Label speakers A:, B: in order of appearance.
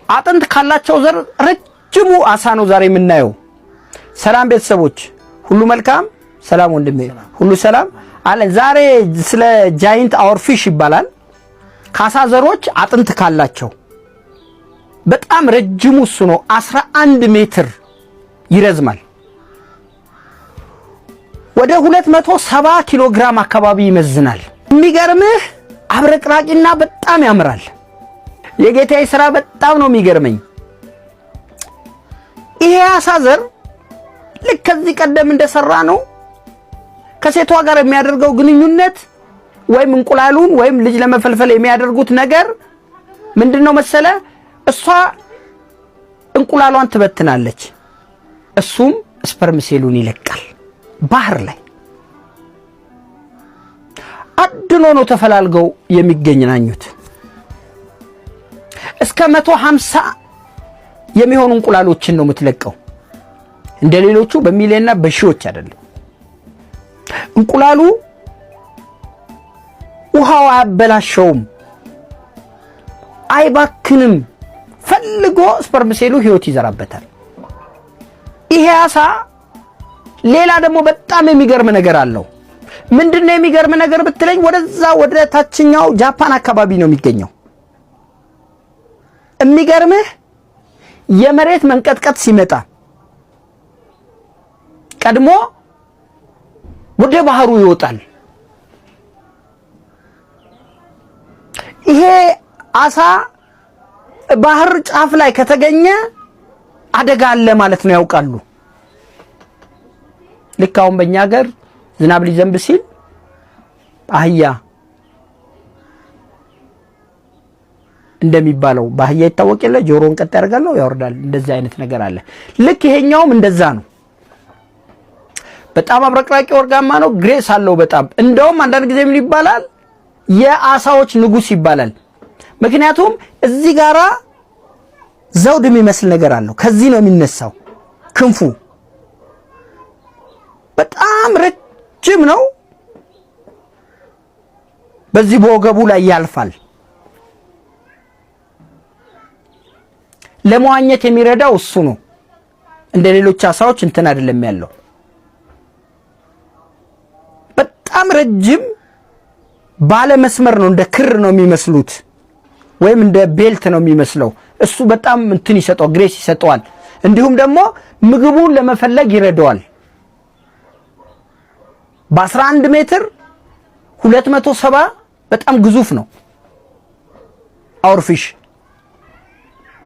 A: አጥንት ካላቸው ዘር ረጅሙ አሳ ነው ዛሬ የምናየው። ሰላም ቤተሰቦች ሁሉ መልካም። ሰላም ወንድሜ፣ ሁሉ ሰላም አለን። ዛሬ ስለ giant oarfish ይባላል። ከአሳ ዘሮች አጥንት ካላቸው በጣም ረጅሙ እሱ ነው። 11 ሜትር ይረዝማል። ወደ 270 ኪሎ ግራም አካባቢ ይመዝናል። የሚገርምህ አብረቅራቂና በጣም ያምራል። የጌታዬ ስራ በጣም ነው የሚገርመኝ። ይሄ አሳ ዘር ልክ ከዚህ ቀደም እንደሰራ ነው ከሴቷ ጋር የሚያደርገው ግንኙነት ወይም እንቁላሉን ወይም ልጅ ለመፈልፈል የሚያደርጉት ነገር ምንድነው መሰለ? እሷ እንቁላሏን ትበትናለች፣ እሱም sperm ሴሉን ይለቃል። ባህር ላይ አድኖ ነው ተፈላልገው የሚገናኙት። እስከ 150 የሚሆኑ እንቁላሎችን ነው የምትለቀው። እንደ ሌሎቹ በሚሊዮንና በሺዎች አይደለም። እንቁላሉ ውሃው አያበላሸውም፣ አይባክንም። ፈልጎ sperm ሴሉ ህይወት ይዘራበታል። ይሄ አሳ ሌላ ደግሞ በጣም የሚገርም ነገር አለው። ምንድነው የሚገርም ነገር ብትለኝ፣ ወደዛ ወደ ታችኛው ጃፓን አካባቢ ነው የሚገኘው። የሚገርምህ የመሬት መንቀጥቀጥ ሲመጣ ቀድሞ ወደ ባህሩ ይወጣል። ይሄ አሳ ባህር ጫፍ ላይ ከተገኘ አደጋ አለ ማለት ነው ያውቃሉ። ልክ አሁን በእኛ ሀገር ዝናብ ሊዘንብ ሲል አህያ እንደሚባለው በአህያ ይታወቅ የለ፣ ጆሮን ቀጥ ያደርጋል ነው ያወርዳል። እንደዚህ አይነት ነገር አለ። ልክ ይሄኛውም እንደዛ ነው። በጣም አብረቅራቂ ወርቃማ ነው። Grace አለው በጣም። እንደውም አንዳንድ ጊዜ ምን ይባላል? የአሳዎች ንጉስ ይባላል። ምክንያቱም እዚህ ጋራ ዘውድ የሚመስል ነገር አለው። ከዚህ ነው የሚነሳው ክንፉ በጣም ረጅም ነው። በዚህ በወገቡ ላይ ያልፋል። ለመዋኘት የሚረዳው እሱ ነው። እንደ ሌሎች አሳዎች እንትን አይደለም ያለው። በጣም ረጅም ባለ መስመር ነው። እንደ ክር ነው የሚመስሉት ወይም እንደ belt ነው የሚመስለው። እሱ በጣም እንትን ይሰጠዋል፣ grace ይሰጠዋል። እንዲሁም ደግሞ ምግቡን ለመፈለግ ይረዳዋል። በ11 ሜትር 270 በጣም ግዙፍ ነው oarfish።